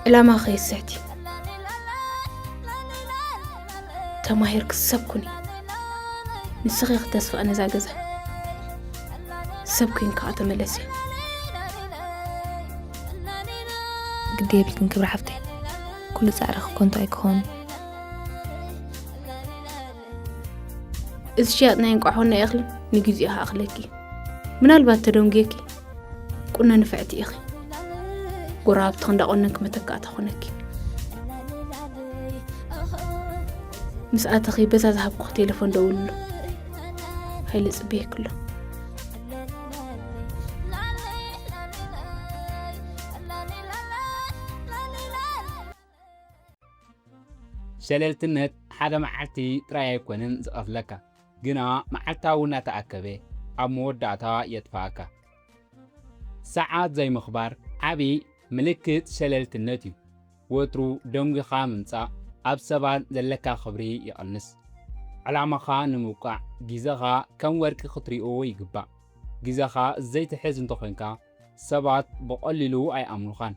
ዕላማ ከይስሕቲ ተማሂርክ ሰብ ኩኒ። ንስኺ ክትተስፍኣ ነዛ ገዛ ሰብ ኩን ከዓ ተመለሲ። ግዲ የብልክን ክብሪ ሓፍተይ፣ ኩሉ ፃዕርኺ ኮንቱ ኣይክኸውን። እዚ ሽያጥ ናይ እንቋሖና እኽሊ ንግዜኡ ይኣኽለኪ። ምናልባት ተደንጉየኪ ቁኖ ንፍዕቲ ኢኺ። ጎረባብትኺ እንዳቆነንኪ መተካእታ ኮነኪ። ምስ ኣተኺ በዛ ዝሃብኩኺ ቴሌፎን ደውልሉ። ሃይለ ጽበየኪ ኣሎ። ሸለልትነት ሓደ መዓልቲ ጥራይ ኣይኮነን ዝቐትለካ፣ ግና መዓልታዊ እናተኣከበ ኣብ መወዳእታ የጥፍኣካ። ሰዓት ዘይምኽባር ዓቢ ምልክት ሸለልትነት እዩ። ወትሩ ደንጒኻ ምምጻእ ኣብ ሰባት ዘለካ ክብሪ ይቐንስ። ዕላማኻ ንምብቃዕ ግዜኻ ከም ወርቂ ክትሪኦ ይግባእ። ግዜኻ ዘይትሕዝ እንተኾይንካ ሰባት ብቐሊሉ ኣይኣምኑኻን።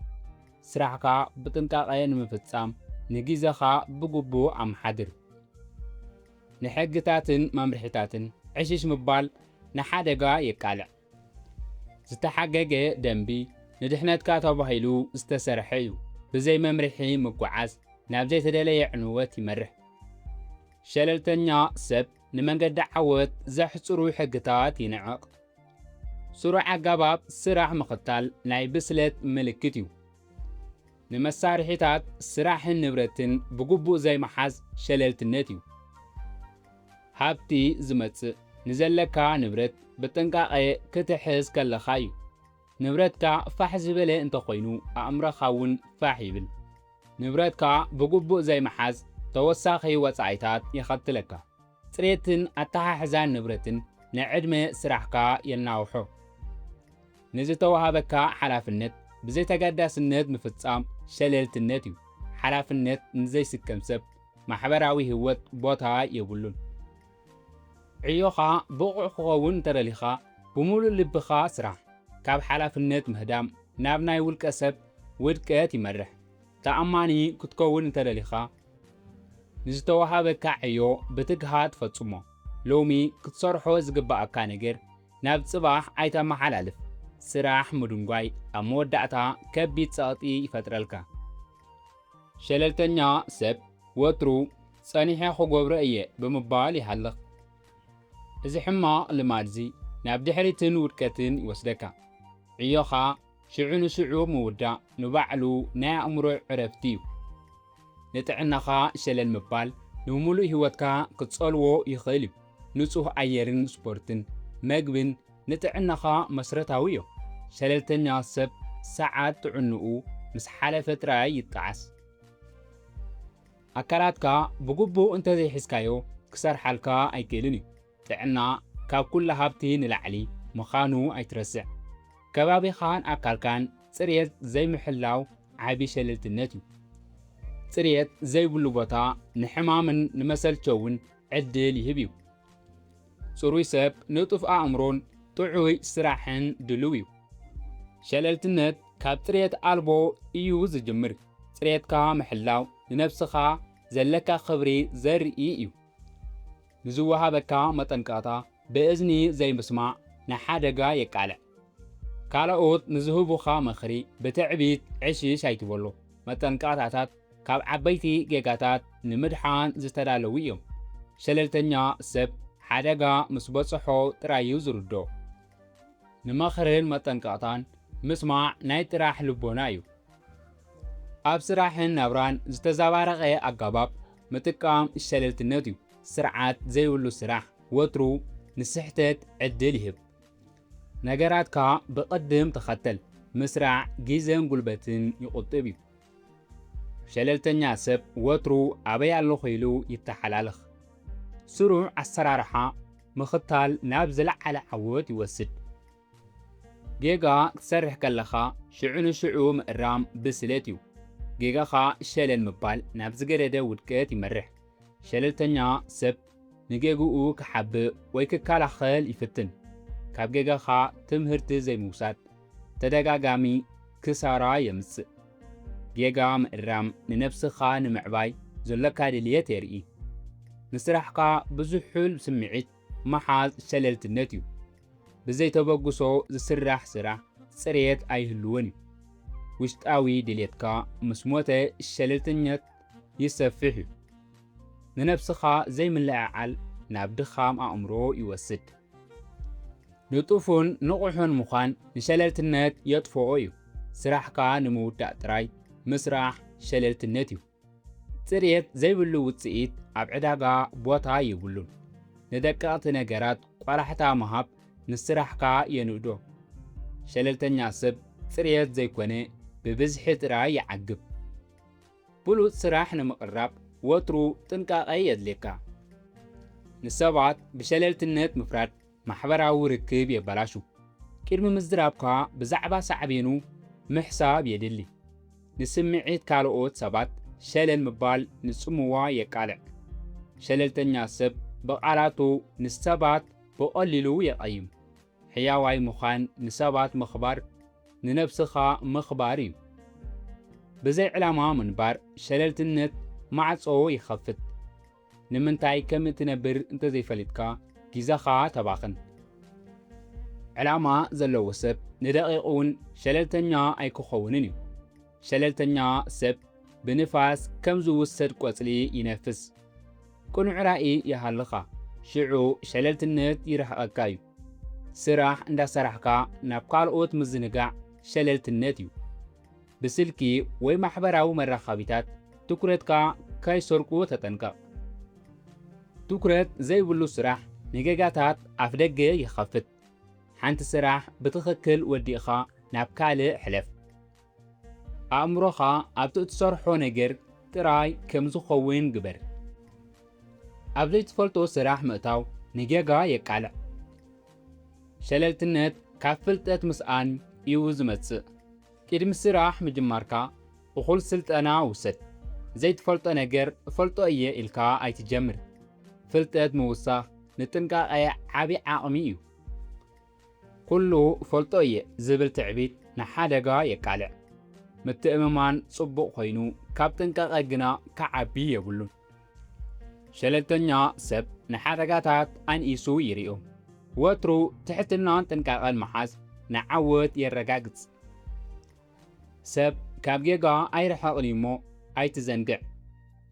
ስራሕካ ብጥንቃቐ ንምፍጻም ንግዜኻ ብግቡእ ኣመሓድር። ንሕግታትን መምርሒታትን ዕሽሽ ምባል ንሓደጋ የቃልዕ። ዝተሓገገ ደንቢ ንድሕነትካ ተባሂሉ ዝተሰርሐ እዩ። ብዘይ መምርሒ ምጉዓዝ ናብ ዘይተደለየ ዕንወት ይመርሕ። ሸለልተኛ ሰብ ንመንገዲ ዓወት ዘሕጽሩ ሕግታት ይንዕቕ። ስሩዕ ኣገባብ ስራሕ ምኽታል ናይ ብስለት ምልክት እዩ። ንመሳርሒታት ስራሕን ንብረትን ብግቡእ ዘይምሓዝ ሸለልትነት እዩ። ሃብቲ ዝመጽእ ንዘለካ ንብረት ብጥንቃቐ ክትሕዝ ከለኻ እዩ። ንብረትካ ፋሕ ዝበለ እንተኾይኑ ኣእምሮኻ እውን ፋሕ ይብል። ንብረትካ ብግቡእ ዘይምሓዝ ተወሳኺ ወጻኢታት የኸትለካ። ጽሬትን ኣተሓሕዛን ንብረትን ንዕድመ ስራሕካ የናውሖ። ንዝተዋሃበካ ሓላፍነት ብዘይተገዳስነት ምፍጻም ሸለልትነት እዩ። ሓላፍነት ንዘይስከም ሰብ ማሕበራዊ ህይወት ቦታ የብሉን። ዕዮኻ ብቑዕ ክኸውን እንተደሊኻ ብምሉእ ልብኻ ስራሕ። ካብ ሓላፍነት ምህዳም ናብ ናይ ውልቀ ሰብ ውድቀት ይመርሕ። ተኣማኒ ክትከውን እንተደሊኻ ንዝተዋሃበካ ዕዮ ብትግሃት ፈጽሞ። ሎሚ ክትሰርሖ ዝግባኣካ ነገር ናብ ጽባሕ ኣይተመሓላልፍ። ስራሕ ምድንጓይ ኣብ መወዳእታ ከቢድ ጸቕጢ ይፈጥረልካ። ሸለልተኛ ሰብ ወትሩ ጸኒሐ ክገብሮ እየ ብምባል ይሃልኽ። እዚ ሕማቕ ልማድዚ ናብ ድሕሪትን ውድቀትን ይወስደካ። ዕዮኻ ሽዑ ንሽዑ ምውዳእ ንባዕሉ ናይ ኣእምሮ ዕረፍቲ እዩ። ንጥዕናኻ ሸለል ምባል ንምሉእ ህይወትካ ክትጸልዎ ይኽእል እዩ። ንጹህ ኣየርን ስፖርትን መግብን ንጥዕናኻ መስረታዊ እዮም። ሸለልተኛ ሰብ ሰዓት ጥዕንኡ ምስ ሓለፈ ጥራይ ይጠዓስ። ኣካላትካ ብግቡእ እንተዘይሒዝካዮ ክሰርሓልካ ኣይክእልን እዩ። ጥዕና ካብ ኩሉ ሃብቲ ንላዕሊ ምዃኑ ኣይትረስዕ። ከባቢኻን ኣካልካን ጽሬት ዘይምሕላው ዓቢ ሸለልትነት እዩ። ጽሬት ዘይብሉ ቦታ ንሕማምን ንመሰልቸውን ዕድል ይህብ እዩ። ጽሩይ ሰብ ንጡፍ ኣእምሮን ጥዑይ ስራሕን ድሉው እዩ። ሸለልትነት ካብ ጽሬት ኣልቦ እዩ ዝጅምር። ጽሬትካ ምሕላው ንነብስኻ ዘለካ ክብሪ ዘርኢ እዩ። ንዝወሃበካ መጠንቀቕታ ብእዝኒ ዘይምስማዕ ንሓደጋ የቃልዕ። ካልኦት ንዝህቡኻ ምኽሪ ብትዕቢት ዕሽሽ ኣይትበሎ። መጠንቀቕታታት ካብ ዓበይቲ ጌጋታት ንምድሓን ዝተዳለዉ እዮም። ሸለልተኛ ሰብ ሓደጋ ምስ በጽሖ ጥራይ እዩ ዝርድኦ። ንመኽርን መጠንቀቕታን ምስማዕ ናይ ጥራሕ ልቦና እዩ። ኣብ ስራሕን ናብራን ዝተዘባረቐ ኣገባብ ምጥቃም ሸለልትነት እዩ። ስርዓት ዘይብሉ ስራሕ ወትሩ ንስሕተት ዕድል ይህብ። ነገራትካ ብቕድም ተኸተል ምስራዕ ግዜን ጉልበትን ይቑጥብ እዩ። ሸለልተኛ ሰብ ወትሩ ኣበይ ኣለኹ ኢሉ ይተሓላለኽ። ስሩዕ ኣሰራርሓ ምኽታል ናብ ዝለዓለ ዓወት ይወስድ። ጌጋ ክትሰርሕ ከለኻ ሽዑ ንሽዑ ምእራም ብስለት እዩ። ጌጋኻ ሸለል ምባል ናብ ዝገደደ ውድቀት ይመርሕ። ሸለልተኛ ሰብ ንጌግኡ ክሓብእ ወይ ክከላኸል ይፍትን። ካብ ጌጋኻ ትምህርቲ ዘይምውሳድ ተደጋጋሚ ክሳራ የምጽእ። ጌጋ ምእራም ንነብስኻ ንምዕባይ ዘሎካ ድልየት የርኢ። ንስራሕካ ብዝሑል ስምዒት ምሓዝ ሸለልትነት እዩ። ብዘይተበግሶ ዝስራሕ ስራሕ ጽሬት ኣይህልዎን እዩ። ውሽጣዊ ድሌትካ ምስ ሞተ ሸለልተኛት ይሰፍሕ እዩ። ንነብስኻ ዘይምልዕዓል ናብ ድኻም ኣእምሮ ይወስድ። ንጡፍን ንቑሕን ምዃን ንሸለልትነት የጥፍኦ እዩ። ስራሕካ ንምውዳእ ጥራይ ምስራሕ ሸለልትነት እዩ። ጽሬት ዘይብሉ ውጽኢት ኣብ ዕዳጋ ቦታ የብሉን። ንደቀቕቲ ነገራት ቆላሕታ ምሃብ ንስራሕካ የንእዶ። ሸለልተኛ ሰብ ጽሬት ዘይኮነ ብብዝሒ ጥራይ ይዓግብ። ብሉጽ ስራሕ ንምቕራብ ወትሩ ጥንቃቐ የድልየካ። ንሰባት ብሸለልትነት ምፍራድ ማሕበራዊ ርክብ የበላሹ። ቅድሚ ምዝራብካ ብዛዕባ ሳዕቤኑ ምሕሳብ የድሊ። ንስምዒት ካልኦት ሰባት ሸለል ምባል ንጽምዋ የቃልዕ። ሸለልተኛ ሰብ ብቓላቱ ንሰባት ብቐሊሉ የቐይም። ሕያዋይ ምዃን ንሰባት ምኽባር ንነብስኻ ምኽባር እዩ። ብዘይ ዕላማ ምንባር ሸለልትነት ማዕጾ ይኸፍት። ንምንታይ ከም እትነብር እንተዘይፈሊጥካ ግዜኻ ተባኽን። ዕላማ ዘለዎ ሰብ ንደቂቕ እውን ሸለልተኛ ኣይክኸውንን እዩ። ሸለልተኛ ሰብ ብንፋስ ከም ዝውሰድ ቆጽሊ ይነፍስ። ቅኑዕ ራእይ ይሃልኻ፣ ሽዑ ሸለልትነት ይርሕቐካ እዩ። ስራሕ እንዳሰራሕካ ናብ ካልኦት ምዝንጋዕ ሸለልትነት እዩ። ብስልኪ ወይ ማሕበራዊ መራኸቢታት ትኩረትካ ከይሰርቁ ተጠንቀቕ። ትኩረት ዘይብሉ ስራሕ ንጌጋታት ኣፍደገ ይኸፍት። ሓንቲ ስራሕ ብትኽክል ወዲእኻ ናብ ካልእ ሕለፍ። ኣእምሮኻ ኣብቲ እትሰርሖ ነገር ጥራይ ከም ዝኸውን ግበር። ኣብ ዘይትፈልጦ ስራሕ ምእታው ንጌጋ የቃልዕ። ሸለልትነት ካብ ፍልጠት ምስኣን እዩ ዝመጽእ። ቅድሚ ስራሕ ምጅማርካ እኹል ስልጠና ውሰድ። ዘይትፈልጦ ነገር እፈልጦ እየ ኢልካ ኣይትጀምር። ፍልጠት ምውሳኽ ንጥንቃቐ ዓቢ ዓቕሚ እዩ። ኩሉ እፈልጦ እየ ዝብል ትዕቢት ንሓደጋ የቃልዕ። ምትእምማን ጽቡቕ ኮይኑ ካብ ጥንቃቐ ግና ክዓቢ የብሉን። ሸለልተኛ ሰብ ንሓደጋታት ኣንኢሱ ይርእዮ። ወትሩ ትሕትናን ጥንቃቐን ምሓዝ ንዓወት የረጋግጽ። ሰብ ካብ ጌጋ ኣይርሕቕን እዩ እሞ ኣይትዘንግዕ።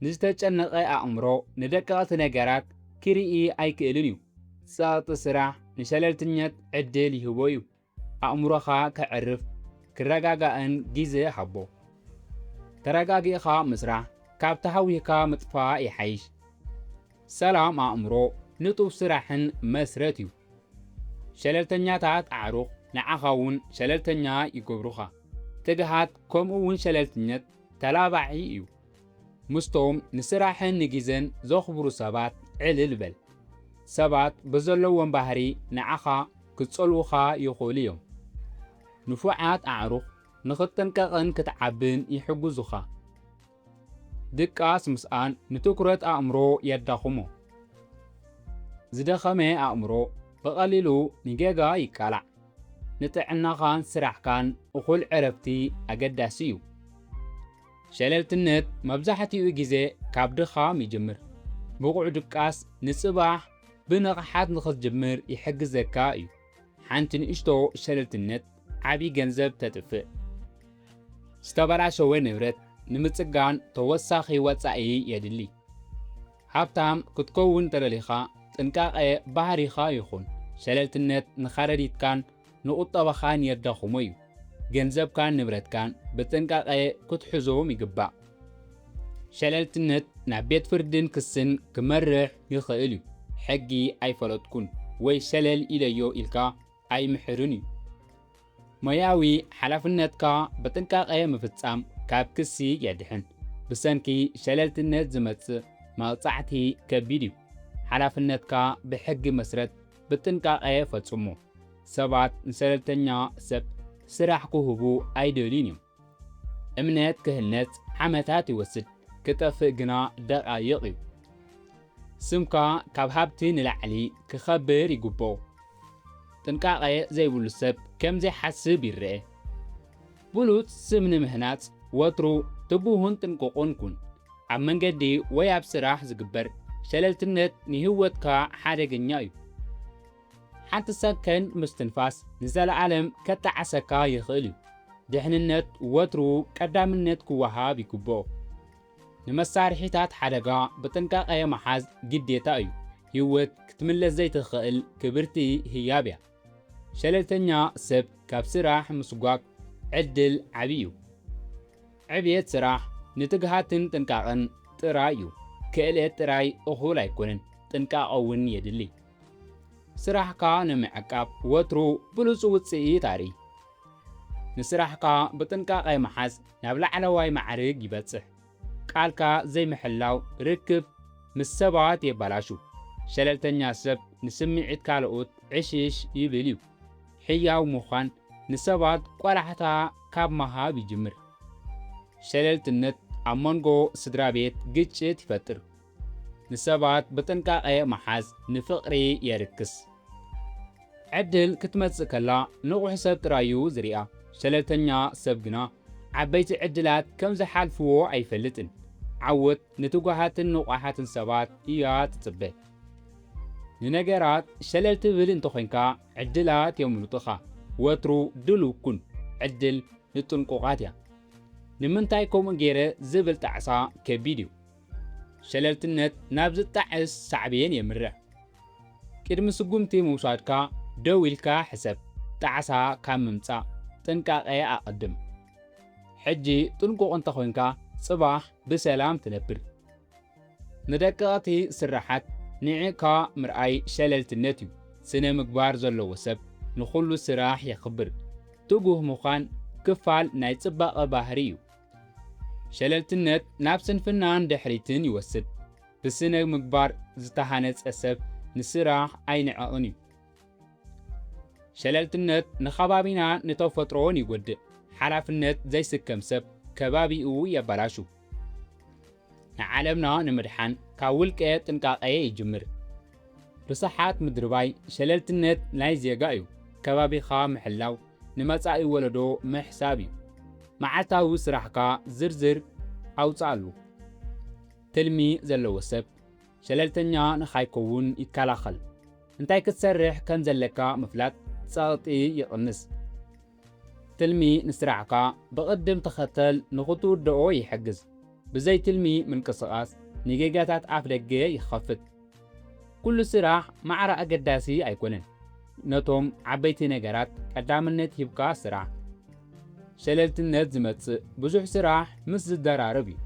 ንዝተጨነቐ ኣእምሮ ንደቀቕቲ ነገራት ክርኢ ኣይክእልን እዩ። ጸቕጢ ስራሕ ንሸለልትነት ዕድል ይህቦ እዩ። ኣእምሮኻ ከዕርፍ ክረጋጋእን ግዜ ሃቦ። ተረጋጊእኻ ምስራሕ ካብ ተሃዊኽካ ምጥፋእ ይሓይሽ። ሰላም ኣእምሮ ንጡፍ ስራሕን መስረት እዩ። ሸለልተኛታት ኣዕሩኽ ንዓኻ እውን ሸለልተኛ ይገብሩኻ። ትግሃት ከምኡ እውን ሸለልትነት ተላባዒ እዩ። ምስቶም ንስራሕን ንግዜን ዘኽብሩ ሰባት ዕልል በል። ሰባት ብዘለዎም ባህሪ ንዓኻ ክጸልዉኻ ይኽእሉ እዮም። ንፉዓት ኣዕሩኽ ንኽትጥንቀቕን ክትዓብን ይሕግዙኻ። ድቃስ ምስኣን ንትኩረት ኣእምሮ የዳኽሞ። ዝደኸመ ኣእምሮ ብቐሊሉ ንጌጋ ይቃላዕ። ንጥዕናኻን ስራሕካን እኹል ዕረፍቲ ኣገዳሲ እዩ። ሸለልትነት መብዛሕትኡ ግዜ ካብ ድኻም ይጅምር። ብቑዕ ድቃስ ንጽባሕ ብንቕሓት ንኽትጅምር ይሕግዘካ እዩ። ሓንቲ ንእሽቶ ሸለልትነት ዓቢ ገንዘብ ተጥፍእ። ዝተበላሸወ ንብረት ንምጽጋን ተወሳኺ ወጻኢ የድሊ። ሃብታም ክትከውን እንተደሊኻ ጥንቃቐ ባህሪኻ ይኹን። ሸለልትነት ንኻረዲትካን ንቑጠባኻን የዳኽሞ እዩ። ገንዘብካን ንብረትካን ብጥንቃቐ ክትሕዞም ይግባእ። ሸለልትነት ናብ ቤት ፍርድን ክስን ክመርሕ ይኽእል እዩ። ሕጊ ኣይፈለጥኩን ወይ ሸለል ኢለዮ ኢልካ ኣይምሕርን እዩ። ሞያዊ ሓላፍነትካ ብጥንቃቐ ምፍጻም ካብ ክሲ የድሕን። ብሰንኪ ሸለልትነት ዝመጽእ መቕጻዕቲ ከቢድ እዩ። ሓላፍነትካ ብሕጊ መስረት ብጥንቃቐ ፈጽሞ። ሰባት ንሸለልተኛ ሰብ ስራሕ ክህቡ ኣይደልዩን እዮም። እምነት ክህነጽ ዓመታት ይወስድ፣ ክጠፍእ ግና ደቓይቕ እዩ። ስምካ ካብ ሃብቲ ንላዕሊ ክኸብር ይግብኦ። ጥንቃቐ ዘይብሉ ሰብ ከም ዘይሓስብ ይረአ። ብሉጽ ስም ንምህናጽ ወትሩ ትጉሁን ጥንቁቑን ኩን። ኣብ መንገዲ ወይ ኣብ ስራሕ ዝግበር ሸለልትነት ንህይወትካ ሓደገኛ እዩ። ሓንቲ ሰከንድ ምስትንፋስ ንዘለኣለም ከጣዕሰካ ይኽእል እዩ። ድሕንነት ወትሩ ቀዳምነት ክወሃብ ይግብኦ። ንመሳርሒታት ሓደጋ ብጥንቃቐ ምሓዝ ግዴታ እዩ። ህይወት ክትምለስ ዘይትኽእል ክብርቲ ህያብ እያ። ሸለልተኛ ሰብ ካብ ስራሕ ምስጓግ ዕድል ዓቢ እዩ። ዕብየት ስራሕ ንትግሃትን ጥንቃቐን ጥራይ እዩ። ክእለት ጥራይ እኹል ኣይኮነን፣ ጥንቃቐ እውን የድሊ። ስራሕካ ንምዕቃብ ወትሩ ብሉጽ ውጽኢት ኣርኢ። ንስራሕካ ብጥንቃቐ ምሓዝ ናብ ላዕለዋይ ማዕርግ ይበጽሕ። ቃልካ ዘይምሕላው ርክብ ምስ ሰባት የባላሹ። ሸለልተኛ ሰብ ንስምዒት ካልኦት ዕሽሽ ይብል እዩ። ሕያው ምዃን ንሰባት ቆላሕታ ካብ ምሃብ ይጅምር። ሸለልትነት ኣብ መንጎ ስድራ ቤት ግጭት ይፈጥር። ንሰባት ብጥንቃቐ ምሓዝ ንፍቕሪ የርክስ። ዕድል ክትመጽእ ከላ ንቑሕ ሰብ ጥራይ እዩ ዝሪኣ። ሸለልተኛ ሰብ ግና ዓበይቲ ዕድላት ከም ዝሓልፍዎ ኣይፈልጥን። ዓወት ንትጉሃትን ንቑሓትን ሰባት እያ ትጽበ። ንነገራት ሸለል ትብል እንተኾይንካ ዕድላት የምልጡኻ። ወትሩ ድሉው ኩን። ዕድል ንጥንቁቓት እያ። ንምንታይ ከምኡ ገይረ ዝብል ጣዕሳ ከቢድ እዩ። ሸለልትነት ናብ ዝጣዕስ ሳዕቤን የምርሕ። ቅድሚ ስጉምቲ ምውሳድካ ደው ኢልካ ሕሰብ። ጣዕሳ ካብ ምምጻእ ጥንቃቐ ኣቐድም። ሕጂ ጥንቁቕ እንተኾይንካ ጽባሕ ብሰላም ትነብር። ንደቀቕቲ ስራሓት ንዒቕካ ምርኣይ ሸለልትነት እዩ። ስነ ምግባር ዘለዎ ሰብ ንኹሉ ስራሕ የኽብር። ትጉህ ምዃን ክፋል ናይ ጽባቐ ባህሪ እዩ። ሸለልትነት ናብ ስንፍናን ድሕሪትን ይወስድ። ብስነ ምግባር ዝተሃነጸ ሰብ ንስራሕ ኣይንዕቕን እዩ። ሸለልትነት ንኸባቢና ንተፈጥሮን ይጎድእ። ሓላፍነት ዘይስከም ሰብ ከባቢኡ የበላሹ። ንዓለምና ንምድሓን ካብ ውልቀ ጥንቃቐ ይጅምር። ርስሓት ምድርባይ ሸለልትነት ናይ ዜጋ እዩ። ከባቢኻ ምሕላው ንመጻኢ ወለዶ ምሕሳብ እዩ። መዓልታዊ ስራሕካ ዝርዝር ኣውጽኣሉ። ትልሚ ዘለዎ ሰብ ሸለልተኛ ንኻይከውን ይከላኸል። እንታይ ክትሰርሕ ከም ዘለካ ምፍላጥ ጸቕጢ ይቕንስ። ትልሚ ንስራሕካ ብቕድም ተኸተል ንኽትውድኦ ይሕግዝ። ብዘይ ትልሚ ምንቅስቓስ ንጌጋታት ኣፍ ደገ ይኸፍት። ኩሉ ስራሕ ማዕረ ኣገዳሲ ኣይኮነን። ነቶም ዓበይቲ ነገራት ቀዳምነት ሂብካ ስራሕ። ሸለልትነት ዝመጽእ ብዙሕ ስራሕ ምስ ዝደራረብ እዩ።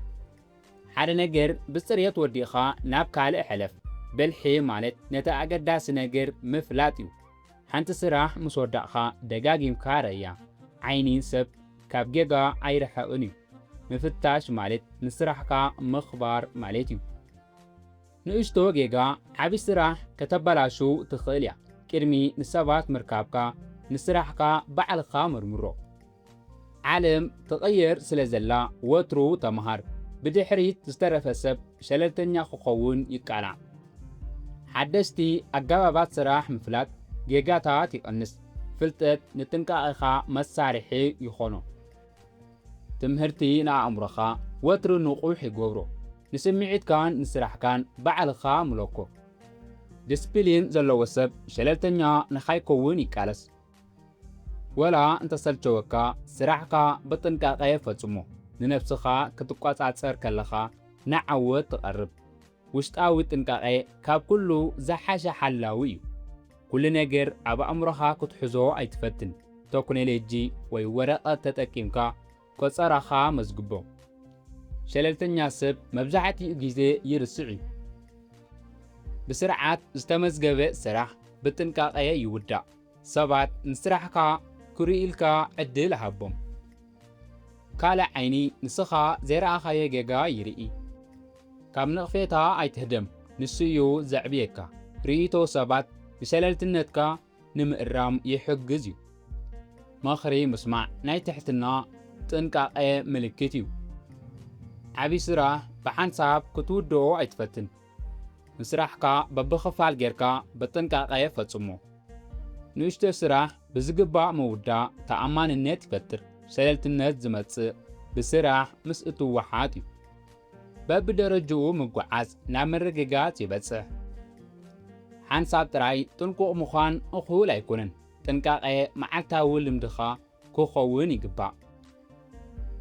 ሓደ ነገር ብጽሬት ወዲእኻ ናብ ካልእ ሕለፍ። ብልሒ ማለት ነቲ ኣገዳሲ ነገር ምፍላጥ እዩ። ሓንቲ ስራሕ ምስ ወዳእኻ ደጋጊምካ ረእያ። ዓይኒ ሰብ ካብ ጌጋ ኣይርሕቕን እዩ። ምፍታሽ ማለት ንስራሕካ ምኽባር ማለት እዩ። ንእሽቶ ጌጋ ዓቢ ስራሕ ከተበላሹ ትኽእል እያ። ቅድሚ ንሰባት ምርካብካ ንስራሕካ ባዕልኻ መርምሮ። ዓለም ትቕየር ስለ ዘላ ወትሩ ተመሃር። ብድሕሪት ዝተረፈ ሰብ ሸለልተኛ ክኸውን ይቃላዕ። ሓደስቲ ኣገባባት ስራሕ ምፍላጥ ጌጋታት ይቐንስ። ፍልጠት ንጥንቃቐኻ መሳርሒ ይኾኖ። ትምህርቲ ንኣእምሮኻ ወትሩ ንቑሕ ይገብሮ። ንስምዒትካን ንስራሕካን ባዕልኻ ምለኮ። ዲስፕሊን ዘለዎ ሰብ ሸለልተኛ ንኻይከውን ይቃለስ። ወላ እንተሰልቸወካ ስራሕካ ብጥንቃቐ ፈጽሞ። ንነብስኻ ክትቆጻጸር ከለኻ ንዓወት ትቐርብ። ውሽጣዊ ጥንቃቐ ካብ ኩሉ ዝሓሸ ሓላዊ እዩ። ኩሉ ነገር ኣብ ኣእምሮኻ ክትሕዞ ኣይትፈትን። ቴክኖሎጂ ወይ ወረቐት ተጠቂምካ ቆጸራኻ መዝግቦ። ሸለልተኛ ሰብ መብዛሕትኡ ግዜ ይርስዕ እዩ። ብስርዓት ዝተመዝገበ ስራሕ ብጥንቃቐ ይውዳእ። ሰባት ንስራሕካ ክርእዩልካ ዕድል ሃቦም። ካልእ ዓይኒ ንስኻ ዘይረኣኻዮ ጌጋ ይርኢ። ካብ ነቕፌታ ኣይትህደም፣ ንሱ እዩ ዘዕብየካ። ርእይቶ ሰባት ንሸለልትነትካ ንምእራም ይሕግዝ እዩ። ምኽሪ ምስማዕ ናይ ትሕትና ጥንቃቐ ምልክት እዩ። ዓቢ ስራሕ ብሓንሳብ ክትውድኦ ኣይትፈትን። ንስራሕካ በብኽፋል ጌርካ ብጥንቃቐ ፈጽሞ። ንእሽቶ ስራሕ ብዝግባእ ምውዳእ ተኣማንነት ይፈጥር። ሸለልትነት ዝመጽእ ብስራሕ ምስ እትወሓጥ እዩ። በብደረጅኡ ምጉዓዝ ናብ ምርግጋጽ ይበጽሕ። ሓንሳብ ጥራይ ጥንቁቕ ምዃን እኹል ኣይኮነን። ጥንቃቐ መዓልታዊ ልምድኻ ክኸውን ይግባእ።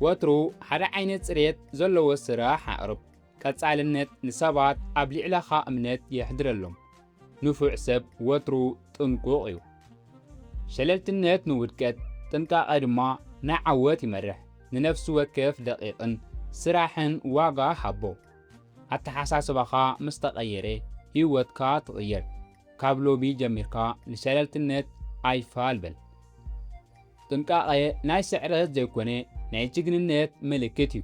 ወትሩ ሓደ ዓይነት ጽሬት ዘለዎ ስራሕ ኣቕርብ። ቀጻልነት ንሰባት ኣብ ልዕለኻ እምነት የሕድረሎም። ንፉዕ ሰብ ወትሩ ጥንቁቕ እዩ። ሸለልትነት ንውድቀት፣ ጥንቃቐ ድማ ንዓወት ይመርሕ። ንነፍሲ ወከፍ ደቂቕን ስራሕን ዋጋ ሃቦ። ኣተሓሳስባኻ ምስ ተቐየረ፣ ህይወትካ ትቕየር። ካብ ሎሚ ጀሚርካ ንሸለልትነት ኣይፋል በል። ጥንቃቐ ናይ ስዕረት ዘይኮነ ናይ ጅግንነት ምልክት እዩ።